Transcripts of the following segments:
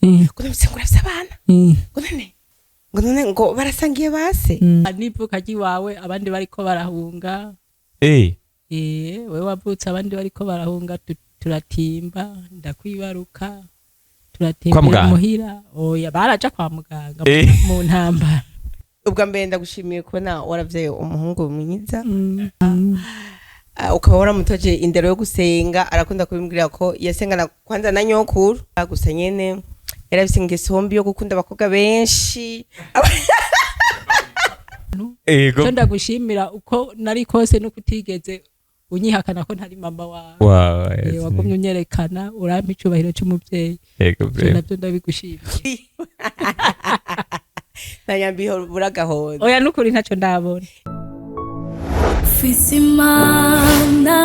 Ngo none ngo urafise abana, ngo none ngo none ngo barasangiye base. N'ivuka ry'iwawe abandi bariko barahunga. Wewe wavutse abandi bariko barahunga, turatimba, ndakwibaruka, Kwa turatimbira muganga? Muhira. Oya, baraja kwa muganga mu ntambara. Ubwa mbere ndagushimiye kubona waravyaye umuhungu mwiza. Ah, ukaba waramutoje indero yo gusenga. Arakunda kubimbwira ko yasengana kwanza na nyokuru. Ah, gusa nyene yarafise ingeso mbi yo gukunda abakobwa benshi. Ego. Cyo ndagushimira uko nari kose no kutigeze unyihakana ko ntari mama wawe. Wow. Wagumye unyerekana, urampa icubahiro c'umuvyeyi. Ego. Ivyo navyo ndabigushimiye. Na nyambiho buragahonda. Oya, nukuri ntaco ndabona. Mfise Imana,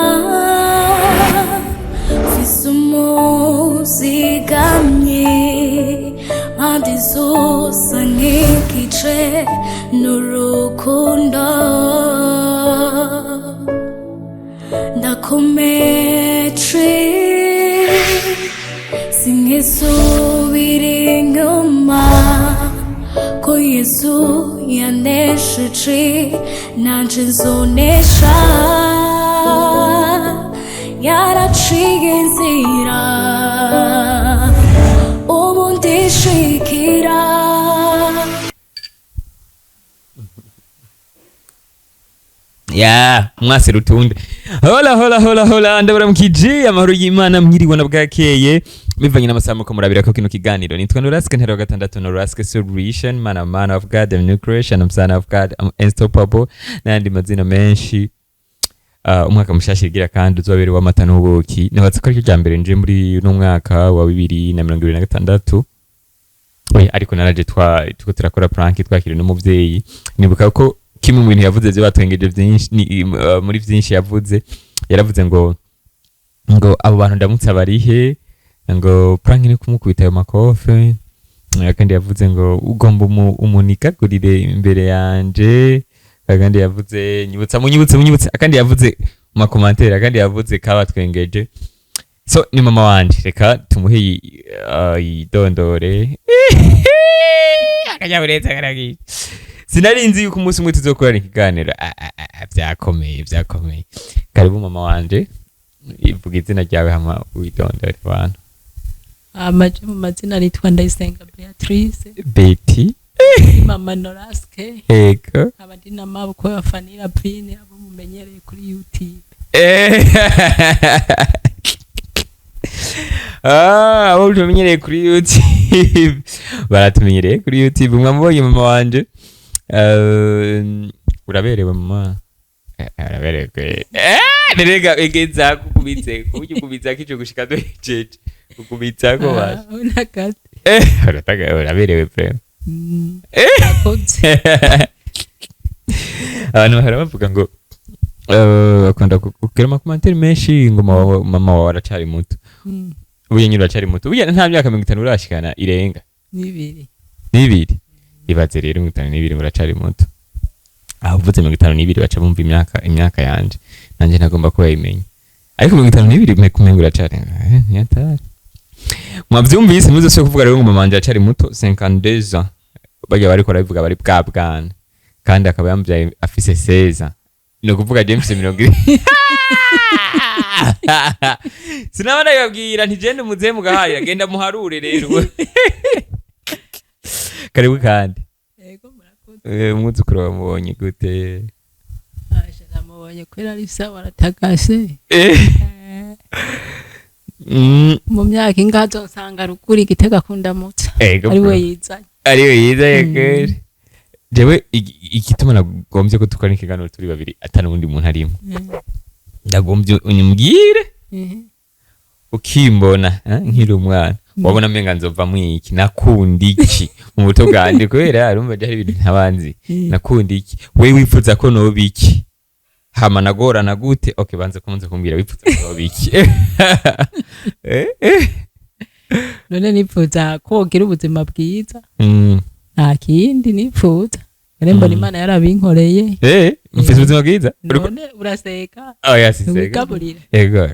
mfise umuzigamyi, mpande zose nk'igice n'urukundo, ndakomeje, sinkisubira inyuma, ko Yesu yanesheje nanje nzonesha, yaraciye inzira ubu ndishikira. Ya mwase rutunde, hola hola hola hola, ndabaramukije amahoro y'Imana, mwiriwe na bwakeye bivanye n'amasaha muko murabira ko kino kiganiro. Nitwa Noraske Ntero wa gatandatu, Noraske Solution man, I'm man of God, I'm new creation, I'm son of God, I'm unstoppable n'ayandi mazina menshi. Umwaka mushasha igira kandi uzobere w'amata n'ubuki. Nibatse ko aricyo rya mbere nje muri uno mwaka wa 2026. Oya, ariko naraje twa tuko turakora prank, twakira n'umuvyeyi. Nibuka ko kimwe mu bintu yavuze byo batwengeje byinshi ni muri byinshi yavuze, yaravuze ngo abo bantu ndamutse abarihe, ngo prank ni kumukubita ayo makofe. Kandi yavuze ngo ugomba umunikagurire imbere yanje. Kandi yavuze nyibutsa, munyibutse, munyibutse. Kandi yavuze mu makomantere, kandi yavuze kabatwengeje. So ni mama wanje, reka tumuhe yidondore. Akanyamuneza karagiye. Sinari nzi yuko umunsi umwe tuzokorana ikiganiro. Ah, ah, ah, vyakomeye, vyakomeye. Karibu mama wanje, ivuga izina ryawe hama widondore abantu. Amaje mu mazina nitwa Ndayisenga Beatrice. Betty. Mama Noraske. Ego. Nkaba ndi na mabukwe wa Fanira Brine, abo mumenyereye kuri YouTube. Ah, abo tumenyereye kuri YouTube baratumenyereye kuri YouTube. Mwamubonye mama wanje. Uraberewe mama. Uraberewe kweli. Nerega egeza kukubitse kuburyo ukubitsa kico gushika duhejeje kukubitsako basha. Ah, unakate. Urataka, uraberewe pe. Akoze. Abantu bahora bavuga ngo bakunda kugira amakomantere menshi ngo mama wawe aracari muto. Ubuye nyine uracari muto, ubuye nta myaka 50 urashikana irenga. N'ibiri. N'ibiri. Ibaze rero 52 ngo uracari muto. Aho uvuze 52 baca bumva imyaka yanje, nanje ntagomba kuba yayimenya, ariko 52 mekumenga uracari ntiyatari. Mwavyumvise, muzose kuvuga rero ngo mama wanje aracari muto. 52 ans barya bariko barabivuga bari bwa bwana, kandi akaba yamuvyaye afise 16 ans, ni ukuvuga je mfise 20. Sinaba ndabibabwira nti genda umuzehe mugaharira, genda muharure rero. Karibu kandi. Yego, murakoze. Umwuzukuru wamubonye gute? Aje namubonye kubera ari sawa, aratagase. Mu myaka ingahe azosanga ruguru Igitega akundamutsa. Ego. Ari we yizanye. Ariwe yiza yegere. Jewe igituma nagombye ko dukora ikiganiro turi babiri atari uwundi muntu arimo, ndagombye unyibwire ukimbona nkiri umwana wabona amenga nzovamwo iki, nakunda iki mu buto bwanje, kubera arumva je hari ibintu ntabanzi. Nakunda iki, we wifuza ko noba iki, hama nagorana gute? Okay, banze kumunze kumbwira wifuza ko noba iki. None nipfuza ko wogira ubuzima bwiza. Nta kindi nipfuza. None mbona Imana yarabinkoreye. Mfise ubuzima bwiza. None uraseka. Oya, siseka. Ntiwigaburira. Yego.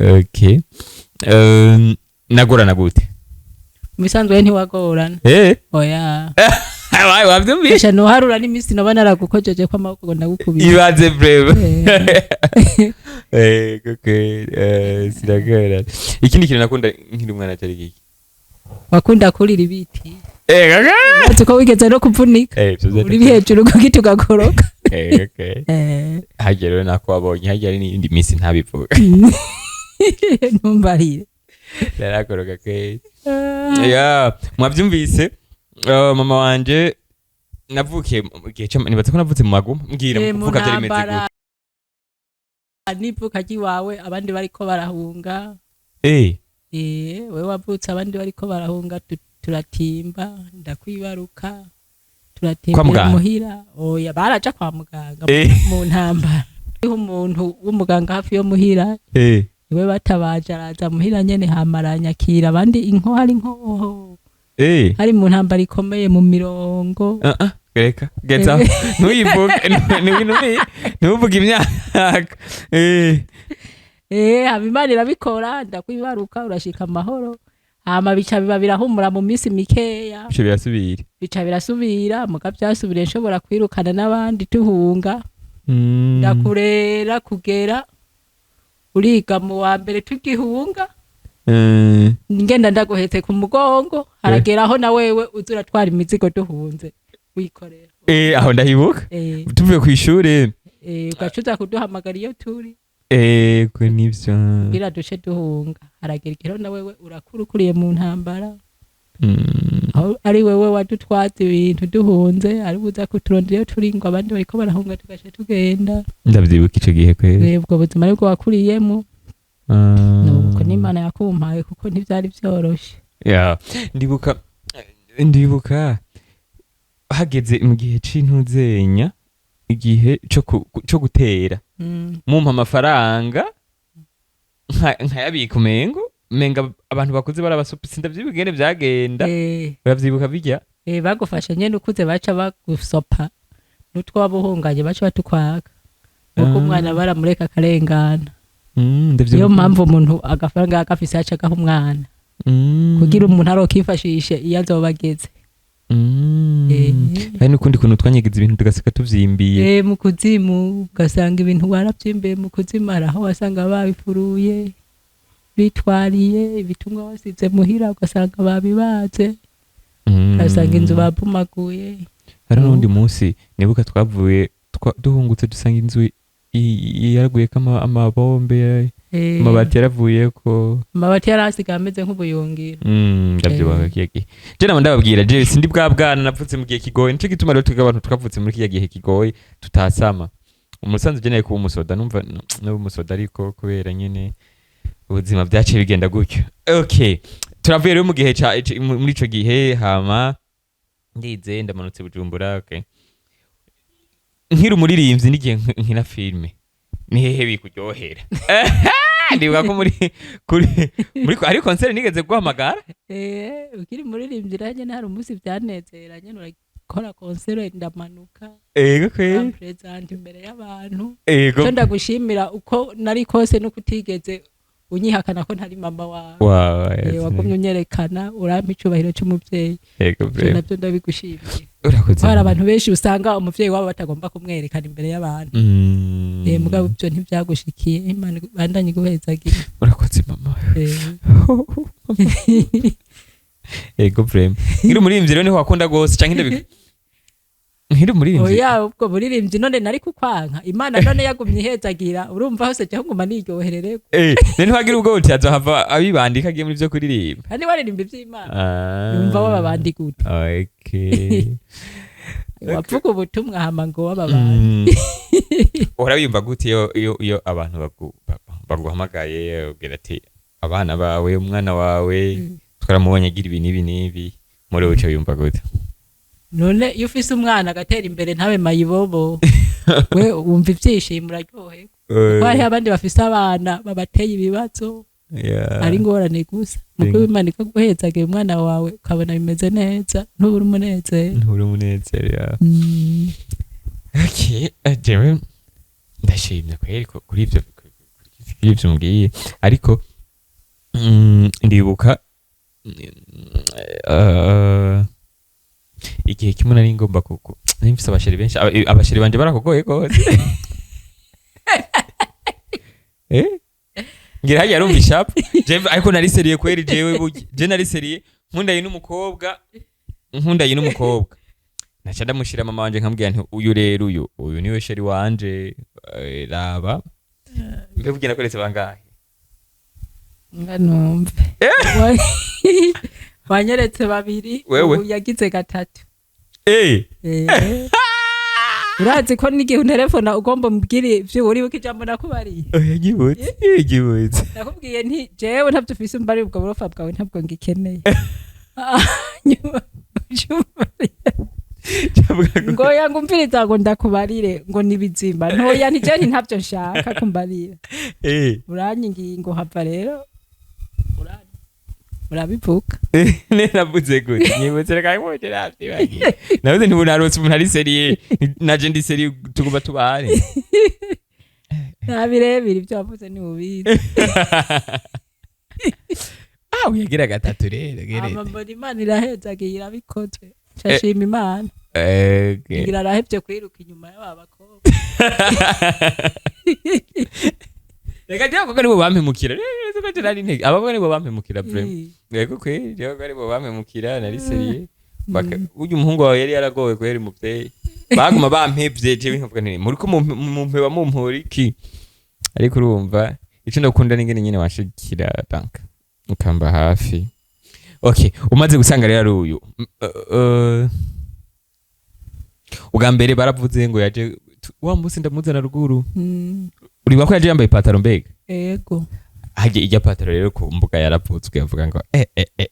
Okay. Nagorana gute? Mu bisanzwe ntiwagorana. Oya. Wayi, wavyumvise? Esha, noharura n'imisi noba naragukojeje ko amaboko ngo ndagukubita. Ibaze breve. Eh. Okay, sinagorana. Ikindi kintu nakunda nkiri umwana cyari giki? Wakunda kurira ibiti. Kaka. Urazi ko wigeze no kuvunika? Ivyo vyari. Uri hejuru ku giti ugakoroka. Okay. Eh. Harya rero nako wabonye harya hari n'iyindi minsi ntabivuga. Ntumbarire. Narakoroka kweli. Ya, mwavyumvise, mama wanje navukiye mu gihe nibaza ko navutse mu maguma. Mbwira. Mu Kuvuga byari bimeze ntambara. gute? N'ivuka ry'iwawe abandi bariko barahunga. Wewe wavutse abandi bariko barahunga, turatimba, ndakwibaruka. Kwa Turatimbira muganga? muhira. Oya, baraja kwa muganga mu ntambara. Hariho umuntu w'umuganga hafi yo muhira, niwe batabaje, araza muhira nyene, hama aranyakira. Abandi inko hari inkoho, hari mu ntambara ikomeye mu mirongo. Ah ah, reka geza, ntuyivuge, ntuvuge imyaka. Hama Imana irabikora, ndakwibaruka, urashika amahoro, hama bica biba birahumura mu minsi mikeya. Bice birasubira. Bica birasubira, muga byasubiriye nshobora kwirukana n'abandi tuhunga. Ndakurera kugera uriga mu wa mbere tugihunga. Ngenda ndaguhetse ku mugongo, haragera aho na wewe uza uratwara imizigo duhunze wikorera. Aho ndahibuka. Tuvuye ku ishure. Ugaca uza kuduhamagara iyo turi. Ego, nivyo. Kugira duce duhunga. Haragera igihe na wewe urakura, ukuriye mu ntambara, aho ari wewe wadutwaza ibintu duhunze, ari buza kuturondera iyo turi ngo abandi bariko barahunga, tugaca tugenda. Ndavyibuka ico gihe kweli. Ubwo buzima aribwo wakuriyemo. Nuko n'Imana yakumpaye, kuko ntivyari vyoroshe. Ya, ndibuka hageze mu gihe c'intuzenya, igihe co gutera, mumpa amafaranga nkayabika, umengo menga abantu bakuze barabasupa, sindavyibuka ingene vyagenda. Uravyibuka bijya? Bagufasha nyene ukuze, baca bagusopa n'utwo waba uhunganye, baca batukwaka, kuko umwana baramureka akarengana. Ndavyibuka. Niyo mpamvu umuntu agafaranga agafise aca agaha umwana, kugira umuntu arokifashishe iyo azoba ageze. Hari n'ukundi kuntu twanyegeza ibintu tugaseka tuvyimbiye. Mu kuzimu, ugasanga ibintu waravyimbiye mu kuzimu, hari aho wasanga babifuruye bitwariye ibitungwa wasize muhira, ugasanga babibaze, ugasanga inzu babomaguye. Hari n'undi munsi nibuka twavuye duhungutse, dusanga inzu yaraguyeko amabombe, amabati yaravuyeko. Amabati yari asigaye ameze nk'ubuyungiro. Ndavyibuka kiya gihe. Je nama ndababwira, je sindi bwa bwana navutse mu gihe kigoye, nico gituma rero twebwe abantu twavutse muri kiya gihe kigoye tutasama. Umusanzu je kuba umusoda, numva nuba umusoda, ariko kubera nyene ubuzima byaciye bigenda gutyo. Okay, turavuye rero mu gihe muri ico gihe, hama ndize, ndamanutse Bujumbura. Okay, nkiri umuririmbyi n'igihe nkina filme, ni hehe bikuryohera? Ndibuka ko muri kuri muri ari concert nigeze guhamagara. Ukiri muririmbyi nanjye hari umunsi byanezera nyene, urakora concert ndamanuka, Ego kweli. present imbere y'abantu. Ego. Cyo ndagushimira uko nari kose nuko utigeze unyihakana ko ntari mama wawe. Wow. Wagumye unyerekana, urampa icubahiro c'umuvyeyi. Ego. Ivyo navyo ndabigushimiye. Urakoze. Ko hari abantu benshi usanga umuvyeyi wabo batagomba kumwerekana imbere y'abantu. Mugabo ivyo ntivyagushikiye. Imana bandanye iguhezagira. Urakoze mama. Ego vraiment, nkiri umuririmbyi rero niho wakunda gose canke nkiri umuririmbyi? Oya, ubwo buririmbyi none nari kukwanka? Imana none yagumye ihezagira, urumva hose jya nguma niryoherere. None ntiwagira ubwo uti azohava abibandika agiye muri vyo kuririmba? Kandi waririmba ivy'Imana, yumva wababandi gute? Wavuga ubutumwa hama ngo wababandi. Uhora wiyumva gute iyo abantu baguhamagaye ubwira ati abana bawe, umwana wawe twaramubonye agira ibi n'ibi n'ibi? Muri wowe uca wiyumva gute? None iyo ufise umwana agatera imbere ntabe mayibobo, we wumva ivyishimo, uraryoherwa, kuko hariho abandi bafise abana babateye ibibazo, ari ingorane gusa. Mukuru, Imana ikaguhezagira umwana wawe ukabona bimeze neza, ntubura umunezero. Ntubura umunezero, ya. Okay, jewe ndashimye kweri kuri ivyo mumbwiye, ariko ndibuka Igihe kimwe nari ngomba kuku nari mfise aba chéri benshi, aba chéri banje barakugoye gose. Ngira hajya arumva ishapu. Ariko nari sérieux kweri. Jewe burya je nari sérieux, nkundanye n'umukobwa naca ndamushira mama wanje, nkambwira nti: "Uyu rero, uyu niwe chéri wanje." Raba mbe burya nakoretse bangahe? Nga numve, wanyeretse babiri. Wewe? Ubu yagize gatatu. Eh. Urazi ko n'igihe unterefona ugomba umbwire ivyo uribuka ijambo nakubariye? Oya, nyibutse, nyibutse. Nakubwiye nti: "Jewe ntabyo ufise, umbari ubwo burofa bwawe ntabwo ngikeneye." Hanyuma uca ngo ya ngo umviriza, ngo ndakubarire ngo ni bizima ntoya, nti je nti ntabyo nshaka kumbarira. Uranyingiye ngo hava rero urabivuga. Navuze gute? Nyibutse, reka nkuke, navyibagiye. Navuze nti: "Ubu umuntu ari sérieux, naje ndi sérieux, tugomba tubane." Nta birebire, ibyo wavuze ntibubizi. Ah, uyagira gatatu rero gerete. Hama mbona Imana irahezagiye, irabikozwe, nshashima Imana. Ngira arahevye kwiruka inyuma y'aba bakobwa. Reka jewe abakobwa nibo bampemukira. Rero ko nari intege, abakobwa nibo bampemukira vraiment. Yego kweri, jewe abakobwa nibo bampemukira. Nari sérieux. Burya umuhungu wawe yari yaragowe kweri, muvyeyi. Baguma bampevye, jewe nkavuga nti: "Muriko mumpeba, mumpora iki?" Ariko urumva ico ndakunda n'ingene nyene wanshigikira, donc ukamba hafi. Okay, umaze gusanga rero ari uyu, ubwa mbere baravuze ngo yaje wa munsi ndamuzana ruguru. Uribuka ko yaje yambaye ipataro mbega? Ego. Hagiye ijya pataro rero ku mbuga yaravuzwe, avuga ngo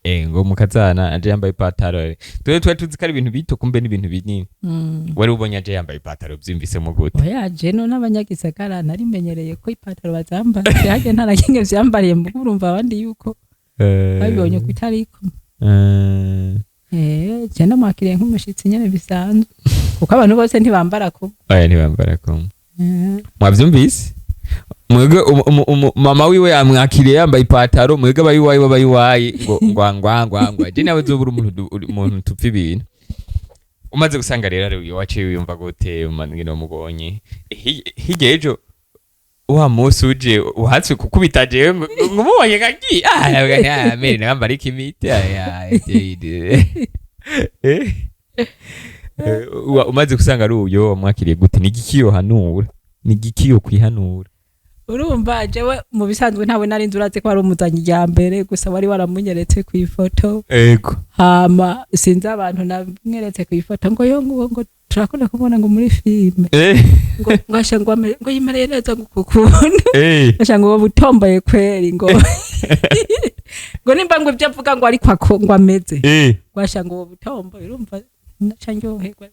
ngo mukazana aje yambaye ipataro. Twe twari tuzi ko ari ibintu bito, kumbe n'ibintu binini. Wari ubonye aje yambaye ipataro, byumvisemo gute? Oya, je no n'abanyagisagara narimenyereye ko ipataro bazambara, harya nta na kimwe vyambariye, mugo urumva abandi yuko babibonye ko itariko. Je namwakiriye nk'umushitsi nyene bisanzwe, kuko abantu bose ntibambara kumwe. Oya, ntibambara kumwe. Mwavyumvise mwebwe, mama wiwe yamwakiriye yambaye ipataro. Mwebwe abayiwayi b'abayiwayi ngo ngwa ngwa ngwa ngwa. Je nawe uzobura umuntu umuntu tupfa ibintu. Umaze gusanga rero ari uyu, waciye wiyumva gute ngene wamubonye? Hirya ejo wa munsi uje uhatswe kukubita, jewe ngo umubonye kagiye, ah mere nambara ikimiti aya. Umaze gusanga ari uyo, wamwakiriye gute? Ni igiki yohanura, ni igiki yo kwihanura? Urumva jewe mu bisanzwe ntawe nari nzi, urazi ko wari umuzanye irya mbere gusa, wari waramunyeretse ku ifoto. Hama sinzi abantu namweretse ku ifoto ngo yo ngo turakunda kumubona ngo muri filime, ngo asha ngo ngo yimereye neza ngo kukubona, asha ngo wowe utomboye kweri, ngo nimba ngo ibyo avuga ngo ariko ngo ameze, ngo asha ngo wowe utomboye. Urumva naca ndyoherwa,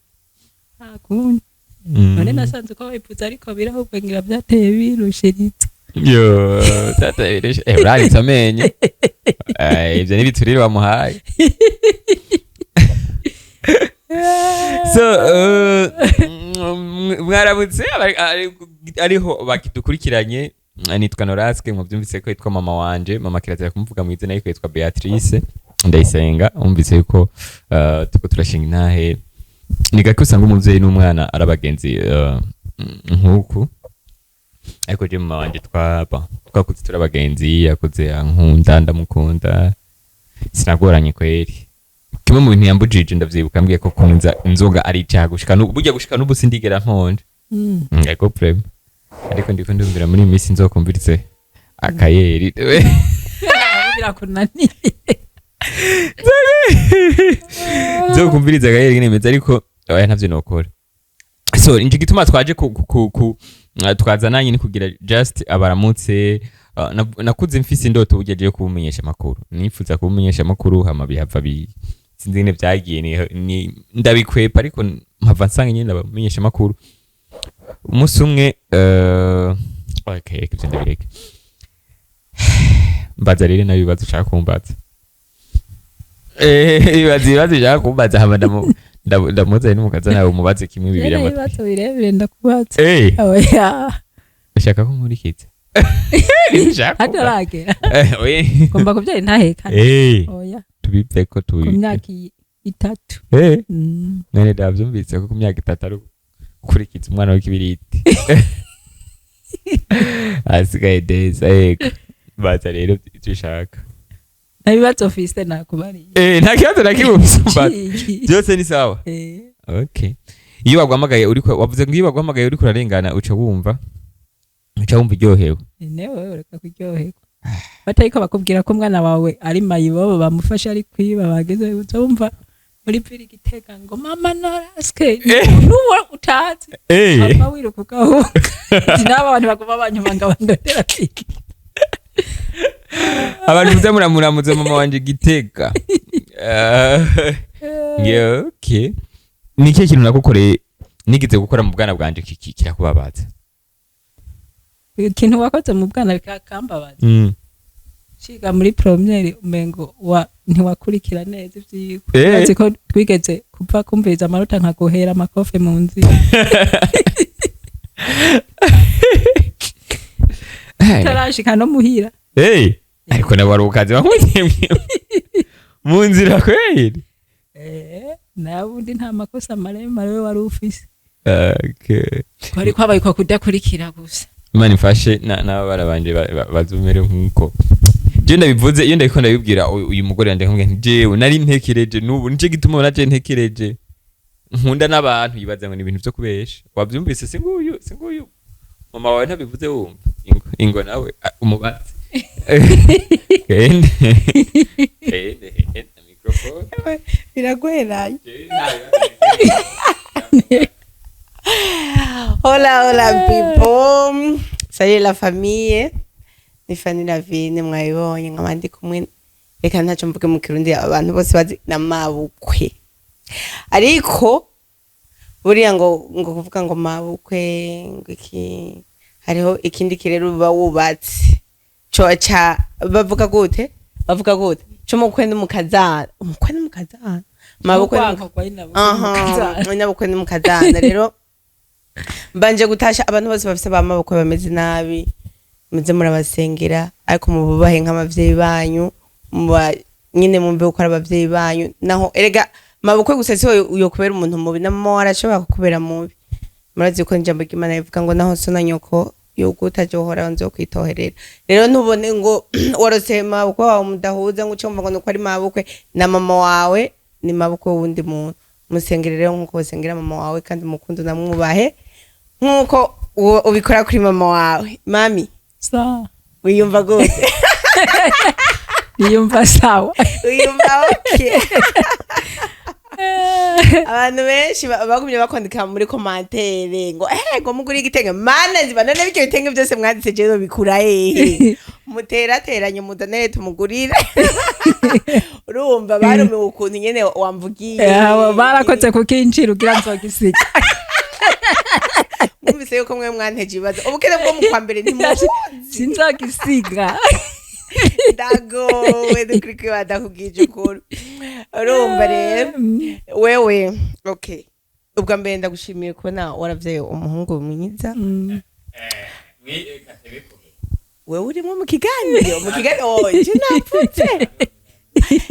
nta kundi. None nasanze uko babivuze ariko birahubwo ngira byateye birushiritse. Yo tata, bireshe, uranitse amenyo. Ibyo ni biturire bamuhaye. So mwaramutse ariho bakidukurikiranye. Nitwa Noraske, mubyumvise ko yitwa mama wanje. Mama kirazira kumuvuga mu izina, ariko yitwa Beatrice Ndayisenga. Umvise yuko tuko turashinga intahe. Ni gake usanga umuvyeyi n'umwana ari abagenzi nk'uku, ariko je mama wanje twaba twakuze turi abagenzi. Yakuze ankunda, ndamukunda, sinagoranye kweri. Kimwe mu bintu yambujije, ndavyibuka ambwiye ko kunywa inzoga ari icyaha. Gushika n'ubu burya, gushika n'ubu sindigera nkonje. Ego vraiment, ariko ndiko ndumvira muri iyi minsi nzokumviritse akayeri. Birakunaniye. Nzokumviriza akayeri nyene meze, ariko oya, ntavyo nokora. So inje gituma twaje ku twazananye ni kugira just abaramutse. Nakuze mfise indoto burya je kubumenyesha amakuru, nifuza kubumenyesha amakuru, hama bihava bi sinzi ingene vyagiye, ni ndabikwepa, ariko mpava nsanga nyene ndabamenyesha amakuru umunsi umwe. Okay, reka ivyo ndabireke. Mbaza rero nawe ibibazo ushaka kumbaza. Ibibazo ushaka kumbaza, hama ndamuzanye n'umukaza nawe umubaze kimwe bibiri. Rero Amatwi. ibibazo birebire ndakubaza? Oya. Ushaka ko nkurikiza? Ushaka kumbaza? Hataragera. Oya. Ngomba kubyara intahekane. Oya. Tubiveko. Ku myaka 3. Mwene ndavyumvise ko ku myaka 3 ari gukurikiza umwana w'ikibiriti asigaye deza. Yego, baza rero icyo ushaka. Nta bibazo ufise, nakubariye. Nta kibazo na kimwe ufise umbaza? Ciki. Byose ni sawa. Okay, iyo baguhamagaye uriko, wavuze ngo iyo baguhamagaye uriko urarengana uca wumva uryohewe. Newe ureka kuryoherwa batariko bakubwira ko umwana wawe ari mayibobo, bamufashe ari kwiba, bageze uza wumva muri ville Gitega ngo mama Noraske, nuwo utazi, papa wiruka ugahunga. N'aba bantu baguma banyuma ngo bandondera iki? Abantu muze muramuramuze mama wanje Gitega. Yeah, okay, ni ikihe kintu nagukoreye, nigeze gukora mu bwana bwanje kirakubabaza? Ikintu wakoze mu bwana bikakambabaza? Ciga muri première, umengo wa ntiwakurikira neza ivyigwa. Urazi ko twigeze kuva kumviriza amanota nkaguhera amakofe mu nzira, utarashika no muhira. Hey, ariko nawe wari ukazi wankurikiye mu nzira kweli? Nawe undi nta makosa maremare we wari ufise. Okay. Kwari kwabaye kwa kudakurikira gusa. Imana ifashe n'ababara banje bazumere nkuko je ndabivuze. Iyo ndabiko ndabibwira uyu mugore wanje, nkamubwira nti jewe nari ntekereje, n'ubu nico gituma ubona je ntekereje, nkunda n'abantu, yibaza ngo ni ibintu vyo kubesha. Wavyumvise? Si nguyu, si nguyu mama wawe ntabivuze wumva. Ingo, ingo nawe, umubaze. Gende gende gende microphone. Biraguheranye. Jewe nta- Hola, hola people. Salut la famille. Ni Fanny Lavine, mwabibonye nkaba ndi kumwe. Reka ntacyo mvuge mu Kirundi, abantu bose bazi na mabukwe. Ariko buriya ngo kuvuga ngo mabukwe ngo iki, hariho ikindi kirero uba wubatse. Co ca bavuga gute? Bavuga gute? Co mukwe n'umukazana. Umukwe n'umukazana. Mabukwe Urwanko rwa nyina bukwe n'umukazana. Nyabukwe n'umukazana. Rero mbanje gutasha abantu bose bafise ba mabukwe bameze nabi, muze murabasengera, ariko mububahe nk'abavyeyi banyu, muba nyine mumve ko ari abavyeyi banyu. Naho erega mabukwe gusa si yo kubera umuntu mubi, na mama warashobora kukubera mubi. Murazi ko ijambo ry'Imana rivuga ngo naho so na nyoko yoguta johora nzo kwitoherera. Rero ntubone ngo warose mabukwe wawe mudahuza ngo uce wumva ngo nuko ari mabukwe, na mama wawe ni mabukwe w'uwundi muntu. Musengere rero nkuko usengera mama wawe, kandi mukunde unamwubahe nkuko ubikora kuri mama wawe. Mami, Sawa. wiyumva gute? Niyumva sawa. Wiyumva okay. Abantu benshi bagumye bakwandika muri commentaire ngo ngo mugure igitenge. Mana nziba, none bityo bitenge byose mwanditse jewe bikura hehe? Muterateranye muzanire tumugurire. Urumva barumiwe ukuntu nyene wamvugiye. Barakoze kukinjira ugira nzogisiga. Mwumvise yuko mwe mwanteje ibibazo, ubukene bwo mu kwa mbere ntimubuzi. Sinzogisiga. Ndagowe dukuri kwibanda kubwije ukuri. Urumva rero wewe, okay, ubwa mbere ndagushimiye kubona waravyaye umuhungu mwiza. Wewe urimo mu kiganiro, oh, je napfutse.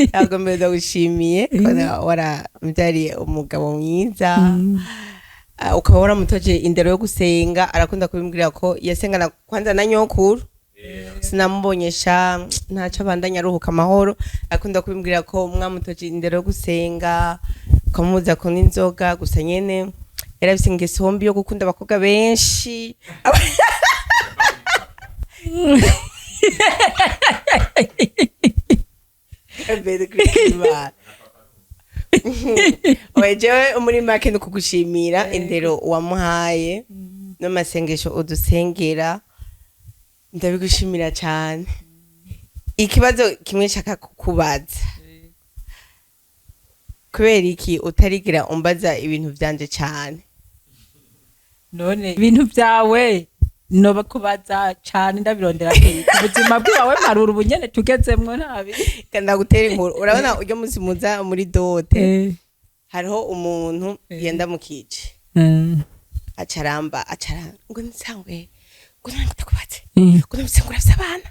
Ntabwo, mbere ndagushimiye kubona warambyariye umugabo mwiza. Ukaba waramutoje indero yo gusenga. Arakunda kubimbwira ko yasengana kwanza na nyokuru, sinamubonyesha ntacyo, abandanya aruhuka amahoro. Akunda kubimbwira ko mwamutoje indero yo gusenga, ukamubuza kunywa inzoga. Gusa nyene yarafise ingeso mbi yo gukunda abakobwa benshi. Mbere kuri Imana. Oya, jewe muri make ni kugushimira indero wamuhaye n'amasengesho udusengera, ndabigushimira cyane. Ikibazo kimwe nshaka kukubaza: kubera iki utarigira umbaza ibintu vyanje cyane? None ibintu byawe noba kubaza cane ndabirondera kwiga ubuzima bwawe marura ubu nyene tugezemwo ntabi. Ndagutera inkuru. Urabona uryo munsi muza muri dot, hariho umuntu yenda mu kice, acaramba acara ngo nsangwe ngo none ndakubatse, ngo none ngo urafise abana,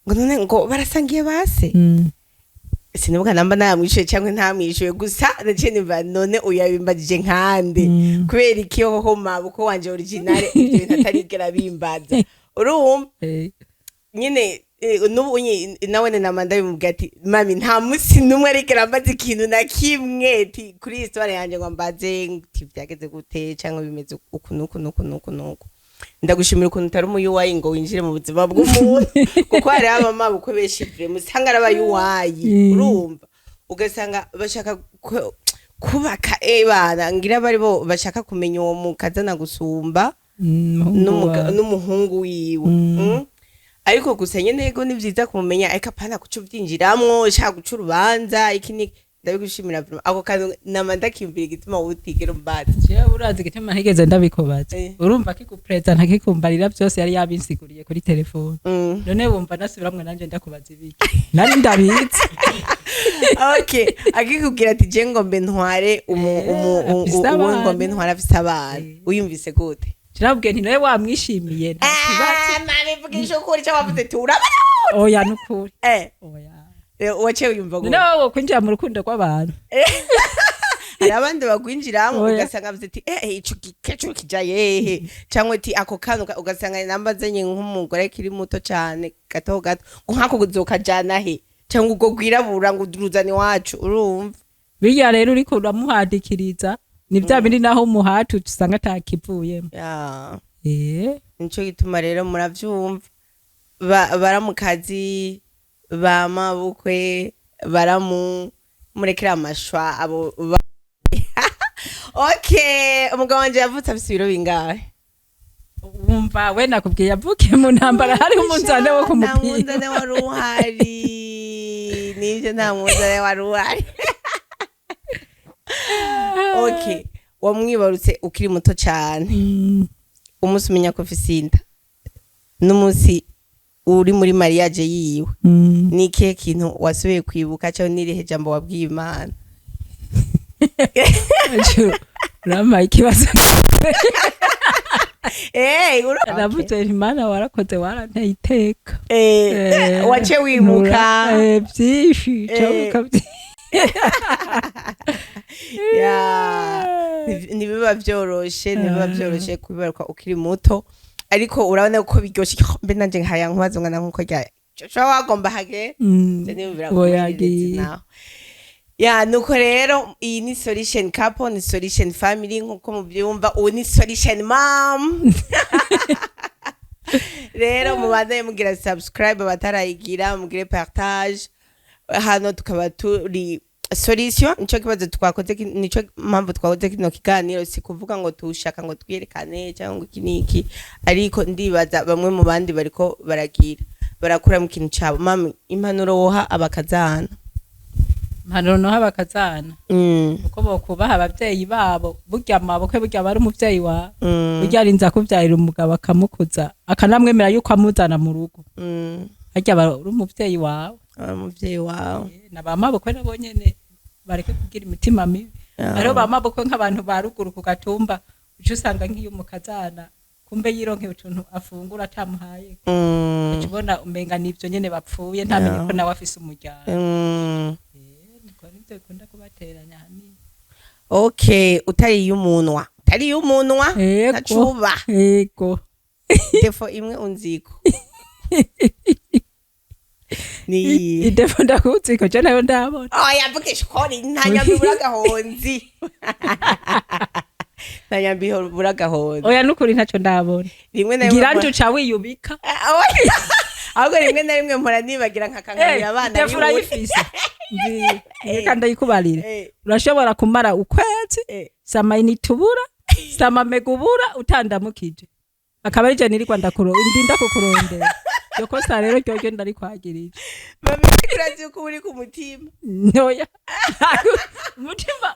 ngo none ngo barasangiye base. Sinibuka namba namwishuye cyangwa ntamwishuye, gusa naciye nimva none uyu yabimbajije nkande? Kubera iki hoho mabukwe wanje original ibyo bintu atarigera bimbaza, urumva? Nyine n'ubu nawe nama ndabimubwira ati: "Mami, nta munsi n'umwe arigera ambaza ikintu na kimwe ti kuri iyi histoire yanjye, ngo ambaze ti byageze gute cyangwa bimeze uku n'uku n'uku n'uku n'uku." Ndagushimira ukuntu utari umuyuwayi ngo winjire mu buzima bw'umuntu, kuko hariho abamabukwe benshi vraiment usanga ari abayuwayi. Urumva, ugasanga bashaka kubaka bana ngira bari bo bashaka kumenya uwo mukazana gusumba n'umuhungu wiwe. Ariko gusa nyene yego, ni vyiza kumumenya, ariko apana kuca uvyinjiramwo ushaka guca urubanza iki ni. Ndabigushimira vraiment, ako kantu nama ndakiyumvira igituma wowe utigera umbaza. Jewe urazi igituma ntigeze ndabikubaza? Urumva, kikupreza ntakikumbarira byose yari yabinsiguriye kuri telefone. None wumva nasubiramwe nanje ndakubaza ibiki nari ndabizi? Okay, akikubwira ati: "Je ngombe ntware afise uwo abana." Ngombe ntware afise abana. Uyumvise gute? Kirabwiye nti: "Nawe wamwishimiye, nta kibazo." Ah, mami, vugisha ukuri, cyo wavuze ati urabona? Oya, nukuri. Oya. Waciye wiyumva gute? None wowe kwinjira mu rukundo rw'abantu? Hari abandi bagwinjiramo Oya. ugasanga avuze ati: ico gikecuru kija yehe?" Cyangwa ati: "Ako kantu ugasanga namba azanye nk'umugore kiri muto cane, gato gato, ngo nk'ako kuzokajana he, cyangwa ubwo gwirabura ngo uruzane iwacu," urumva? Birya rero uriko uramuhadikiriza ni bya bindi, naho umuhata usanga atakivuyemo. Nico gituma rero muravyumva, baramukazi ba mabukwe baramu murekera amashwa abo okay, umugabo wanje yavutse afise ibiro bingahe? Wumva we nakubwiye yavukiye mu ntambara, hariho umunzane wo Nta kumupira. munzane wari uhari, nivyo, nta munzane wari uhari. Okay, wamwibarutse ukiri muto cane. Umunsi umenya ko ufise inda n'umunsi uri muri mariage yiwe, ni ikihe kintu wasubiye kwibuka, cyangwa n'irihe jambo wabwiye Imana? Urampaye ikibazo. Eh. Navuze nti: "Imana warakoze, waranteye iteka." Wace wibuka Byinshi wibuka byinshi. Ya, ntibiba byoroshe, ntibiba byoroshe kubibaruka ukiri muto, ariko urabona ko biryoshe. Mbe nanje nkaya nkubaza ungana nkuko rya Joshua wagomba hage. Nje niyumvira Ngo ko yagiye. naho ya. Nuko rero iyi ni solution couple, ni solution family, nkuko mubyumva, ubu ni solution mom. Rero mubandanye mugira subscribe, abatarayigira mugire partage. Hano tukaba turi solution, nico kibazo twakoze, nico mpamvu twakoze kino kiganiro. Si kuvuga ngo tushaka ngo twiyerekane cyangwa ngo iki niki, ariko ndibaza bamwe mu bandi bariko baragira barakura mu kintu cabo. Mami, impanuro woha abakazana? Impanuro noha abakazana, uko bokubaha abavyeyi babo. Burya mabukwe, burya aba ari umuvyeyi wawe. Burya arinze akuvyarira umugabo, akamukuza, akanamwemera yuko amuzana mu rugo, harya aba ari umuvyeyi wawe. Aba umuvyeyi wawe. Na ba mabukwe nabo nyene bareke kugira imitima mibi. Hariho ba mabukwe nk'abantu ba ruguru ku gatumba, uca usanga nk'iyo umukazana kumbe yironkeye utuntu afungura atamuhaye, uca ubona umenga nivyo nyene bapfuye, ntamenye ko nawe afise umuryango. Niko nivyo bikunda kubateranya ahanini. Okay, utariye umunwa, utariye umunwa. Ego. Ntacuba. Ego. Défaut imwe unziko ni? I défaut ndakuziko je nayo ndabona. Oya, mvugisha ukuri, nta nyambi ibura agahonzi, nta nyambi ibura agahonzi. Oya, nukuri ntaco ndabona. Rimwe na rimwe Ngira nje uca wiyubika. Ah, oya. Ahubwo rimwe na rimwe mpora nibagira nkakankamira abana. I défaut biwe. Urayifise. Reka ndayikubarire. Urashobora kumara ukwezi sama inite ubura, sama mega ubura, utandamukije, akaba ari je nirirwa ndinda kukurondera. Iryo kosa rero ryoryo ndarikwagirije. Mami, urazi ko uri ku mutima. Ntoya umutima.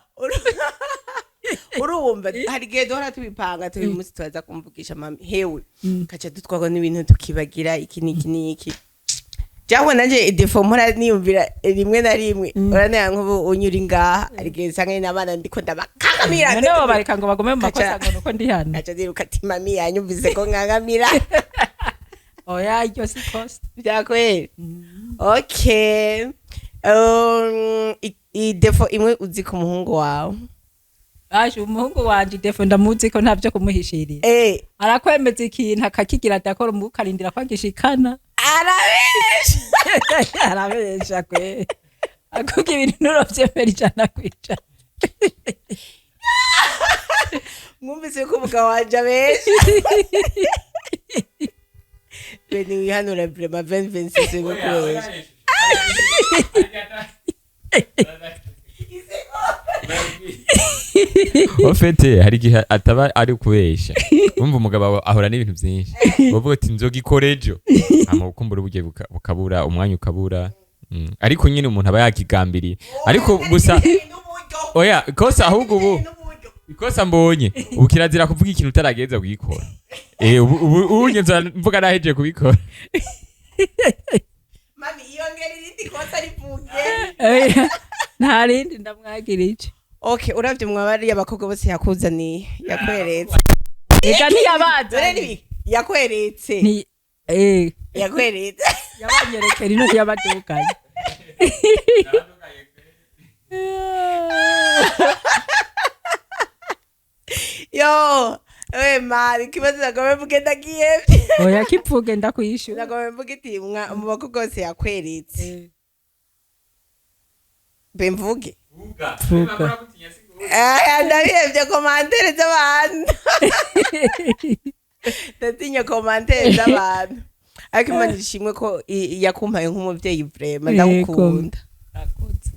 Urumva, hari igihe duhora tubipanga turi munsi turaza kumvugisha mami hewe, kaca dutwarwa n'ibintu tukibagira iki n'iki n'iki. Cyangwa nanje défaut mpora niyumvira rimwe na rimwe, uranera nk'ubu unyuri ngaha, hari igihe nsanga n'abana ndiko ndabakankamira. None bo bareka ngo bagume mu makosa ngo nuko ndi hano? Kaca niruka ati: "Mami yanyumvise ko nkankamira." Oya, iryo si kosa. Vyakweli. Okay. I défaut imwe uzi ku muhungu wawe? Aje umuhungu wanje, défaut ndamuzi ko ntavyo kumuhishirira. Arakwemeza ikintu akakigira, adakora umuka arindira ko agishikana. Arabesha. Arabesha kwe, akuga ibintu nturovyemera 100%. Mwumvise ko umugabo wanje abesha. Beni, wihanura vraiment, 2026 ngo kubesha. Au fait, hari igihe ataba ari kubesha. Umva, umugabo ahora n'ibintu byinshi, bavuga ati nzogikora ejo, hama ukumbura uburyo bukabura, umwanya ukabura. Ariko nyine umuntu aba yakigambiriye, ariko gusa oya kosa, ahubwo ubu ikosa mbonye ubu, kirazira kuvuga ikintu utarageza kugikora. Ubu nza mvuga nahejeje kubikora. Mami, iyongera irindi kosa, rivuge. Nta rindi ndamwagirije. Okay, uravye mwabari abakobwa bose yakuzaniye, yakweretse. Eka. Dore. Ntiyabaza. Nibi yakweretse. Yakweretse. Yabanyerekera ino, ntiyabadukanye. Yo we mari, ikibazo nagomba mvuge ndagihevye. Oya, kivuge ndakwishura. Nagomba mvuge iti mu bakobwa bose yakweretse, mbe mvuge? Vuga. Ndabihevye, commentaires z'abantu, ndatinya commentaires z'abantu. Ariko Imana ishimwe ko yakumpaye nk'umuvyeyi, vraiment ndagukunda. Ndagukunda.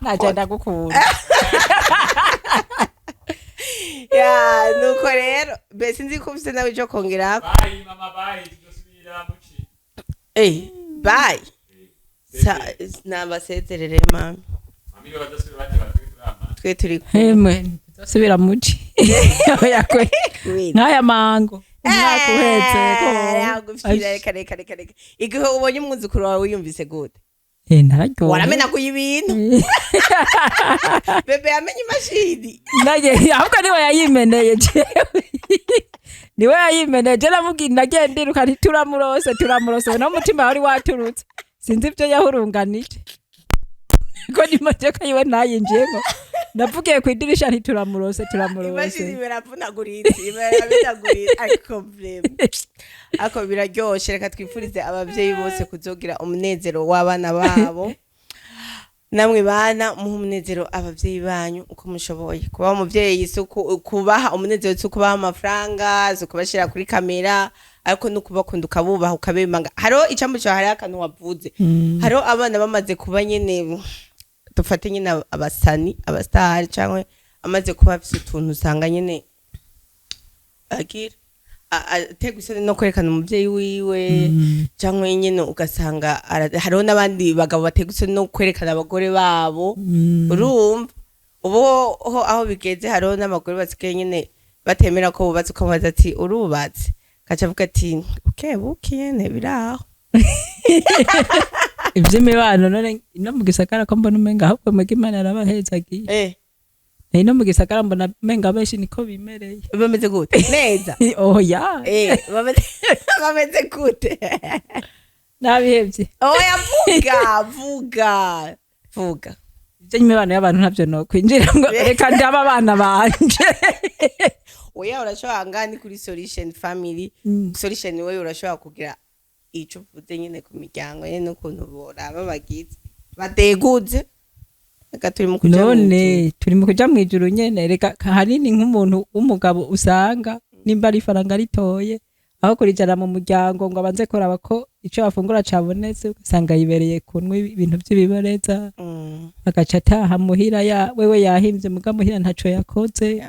Naje ndagukunda. Ya, nuko rero mbese nzi ko ufise nawe ico kongerako. Bye mama, bye, tuzosubira muci. Bye. Nabasezerere mami. Mami, badasubira bateba twe turama. Twe turi Hemwe, tuzosubira muci. Oya kwe. kumwe. Nk'aya mango umwaka uhetse ko. Yagufyira, reka reka reka reka. Igihe ubonye umwuzukuru wawe wiyumvise gute? Nararyohewe. Waramenaguye ibintu, bébé yamenye imashini. Ahubwo niwe yayimeneye, jewe niwe yayimeneye. Je namubwiye, nagiye ndiruka nti turamurose, turamurose, no mutima wari waturutse, sinzi ibyo yahurunganije ko n'imodoka yiwe ntayinjiyemo. Navugiye ku idirisha nti turamurose, imashini. Turamurose. Biravunaguritse, biramenaguritse, ariko vraiment, ariko biraryoshe. Reka twifurize abavyeyi bose kuzogira umunezero w'abana babo. Namwe bana, muhe umunezero abavyeyi banyu uko mushoboye. Kuba umuvyeyi si kubaha umunezero, si ukubaha amafaranga, si ukubashira kuri kamera, ariko no kubakunda, ukabubaha, ukabemanga. Hariho icambo cawe, hariho akantu wavuze. Hariho abana bamaze kuba nyene, dufate nyene abasani, abasitari, canke amaze kuba afise utuntu, usanga nyene agira aterwa isoni no kwerekana umuvyeyi wiwe, canke nyene ugasanga hariho n'abandi bagabo baterwa isoni no kwerekana abagore babo. Urumva ubu ho aho bigeze, hariho n'abagore basigaye nyene batemera ko bubatse. Ukamubaza ati urubatse, gaca avuga ati buke buke nyene biraho. Ivy'imibano none ino mu gisagara ko mbona umenga ahubwo mwebwe Imana yarabahezagiye? Ino mu gisagara mbona umenga benshi niko bimereye. Bameze gute neza? Oya. Bameze gute? Nabihevye. Oya, vuga, vuga, vuga. Ivy'imibano y'abantu ntavyo nokwinjira ngo reka ndaba abana banje. Oya, urashobora, ngani kuri Solution Family. Solution wewe urashobora kugira ico uvuze nyene ku miryango nyene n'ukuntu boraba bagize bateguze. Reka turi mu kuja None mw'ijuru. Turi mu kuja mw'ijuru nyene. Reka hanini nk'umuntu w'umugabo usanga nimba ari ifaranga ritoye, aho kurijana mu muryango ngo abanze kuraba ko ico bafungura cabonetse, ugasanga yibereye kunwa ibintu vy'ibiboreza, agaca ataha muhira ya wewe yahimvye, muga muhira ntaco yakoze.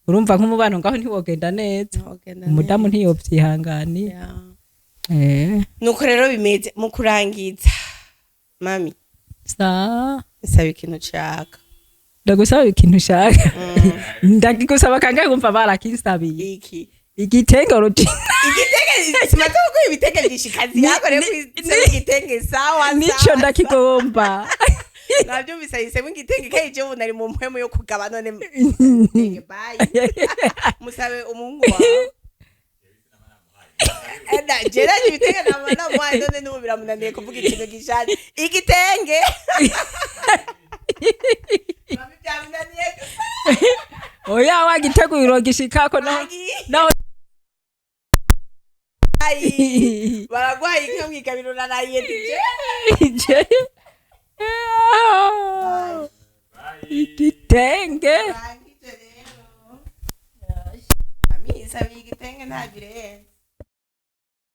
Urumva nk'umubano ngaho ntiwogenda neza. Ntogenda Umudamu neza. ntiyovyihanganiye. Nuko rero bimeze. Mu kurangiza, mami, Sa. nsaba ikintu nshaka. Ndagusaba ikintu ushaka? Ndagusaba kangahe? Wumva barakinsabiye. Iki? Igitenge uruti. Igitenge, simaze kuguha ibitenge vyinshi. Kazi yako rero kwisaba igitenge, sawa. Nico. Sawa. Ndakigomba. Navyumvise, ahisemo igitenge. Kandi jewe ubu nari mu mpwemu yo kugaba. None igitenge, bye. Musabe umuhungu wawe. Jeraje ibitenge nama namuhaye, none n'ubu biramunaniye kuvuga ikintu gishaje. Igitenge. Mami, byamunaniye. Oya, wagiteguye urogishikako naho. Agi. Naho. Ai, baragwaye inka mwikabiro narayiye tije. Igitenge. Mami, isabiye igitenge nta birenze.